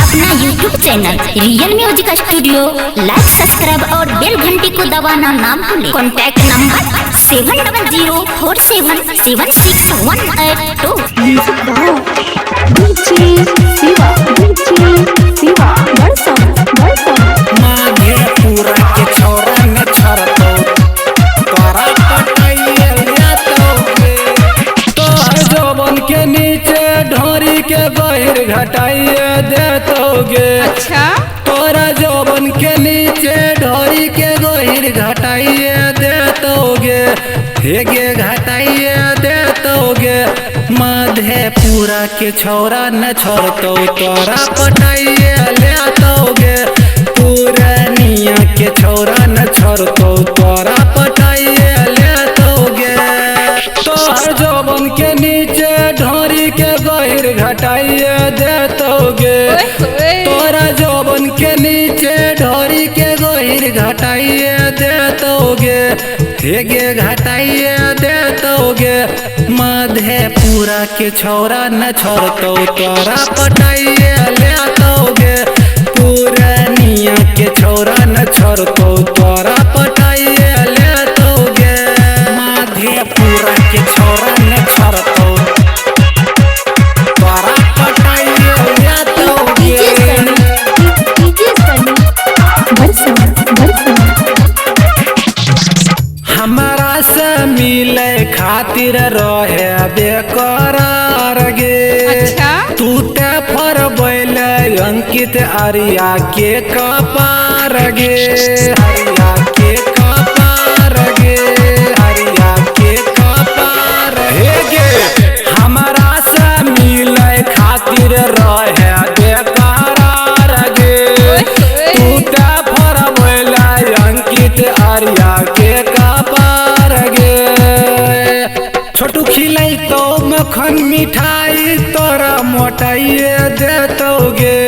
अपना YouTube channel real music studio like, subscribe और बेल घंटी को दबाना ना भूलें। Contact number 7004776182। Music by DJ Shiva, DJ Shiva, Barsana, Barsana. Madhepura के छौरा न छरतौ तोरा पटाइए लेतौगे। तोहर जौबन के नीचे ढोरी के गहिर घटाइए देतौगे। अच्छा। तोरा जौबन के नीचे ढोरी के गहिर घटाइए देतौगे, हेगे घटाइए देतौगे। मधेपुरा के छौरा न छोड़तौ तोरा पटाइए लेतौगे। पूरनिया के छौरा न छोड़तौ तोरा पटाइए लेतौगे। तोहर जौबन के नीचे ढोरी के गहिर घटाइए देतौगे। तोरा जौबन के नीचे ढोरी के गहिर घटाइए देतौगे, हेगे घटाइए देतौगे। मधेपुरा के छौरा न छोड़तौ तोरा पटाइए लेतौगे। पूरनिया के छौरा न छोड़तौ तोरा पटाइए लेतौगे। मधेपुरा के छौरा न छोड़तौ तोरा पटाइए लेतौगे। डीजे सनी, बरसना, बरसना। हमारा से मिले खातिर रहे बेकरार गे। अच्छा। तू ते फरबैल अंकित आर्या के कपार गे, आर्या के कपार गे, आर्या के कपार हे गे। हमारा से मिले खातिर रहे बेकरार गे। तू ते फरबैल अंकित आर्या के कपार गे। छोटू खिलै तो मक्खन मिठाई तोरा मोटाइए देतौगे।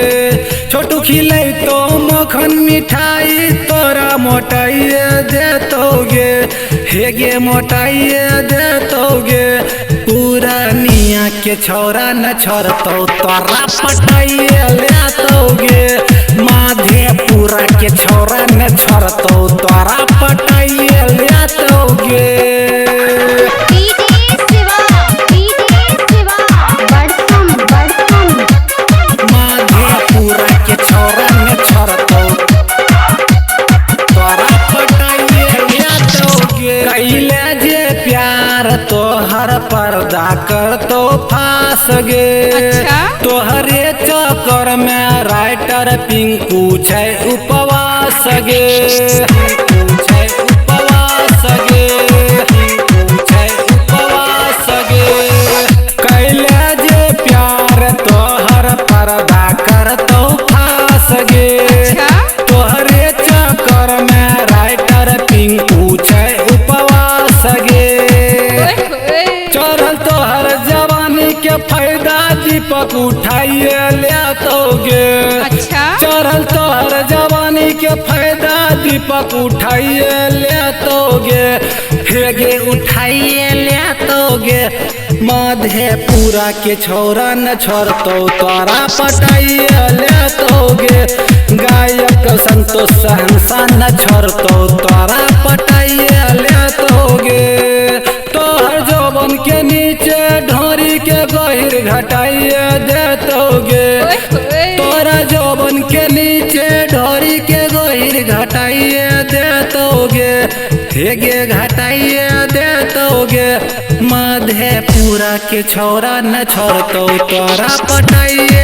छोटू खिलै तो मक्खन मिठाई तोरा मोटाइए देतौगे, हेगे मोटाइए देतौगे। पूरनिया के छौरा न छोड़तौ तोरा पटाइए लेतौगे। मधेपुरा के छौरा न छोड़तौ तोरा पटाइए लेतौगे। मधेपुरा के छौरा न छोड़तौ तोरा पटाइए लेतौगे। कैले जे प्यार तोहर पर्दा करतौ फास गे। अच्छा। तोहरे चक्कर में राइटर पिंकू छै उपवास गे, पिंकू छै उपवास गे, पिंकू छै उपवास गे। कैले जे प्यार तोहर पर्दा करतौ फास गे। अच्छा। तोहरे चक्कर में राइटर पिंकू छै उपवास गे। चढ़ल तोहर जवानी के फायदा दीपक उठाइए लेतौगे। अच्छा। चढ़ल तोहर जवानी के फायदा दीपक उठाइए लेतौगे, हेगे उठाइए लेतौगे। मधेपुरा के छौरा न छोड़तौ तोरा पटाइए लेतौगे। गायक संतोष सहनसा न छोड़तौ तोरा पटाइए लेतौगे। तोहर जौबन के नीचे ढोरी के गहिर घटाइए देतौगे। तोरा जौबन के नीचे ढोरी के गहिर घटाइए देतौगे, हेगे घटाइए देतौगे। मधेपुरा के छौरा न छोड़तौ तोरा पटाइए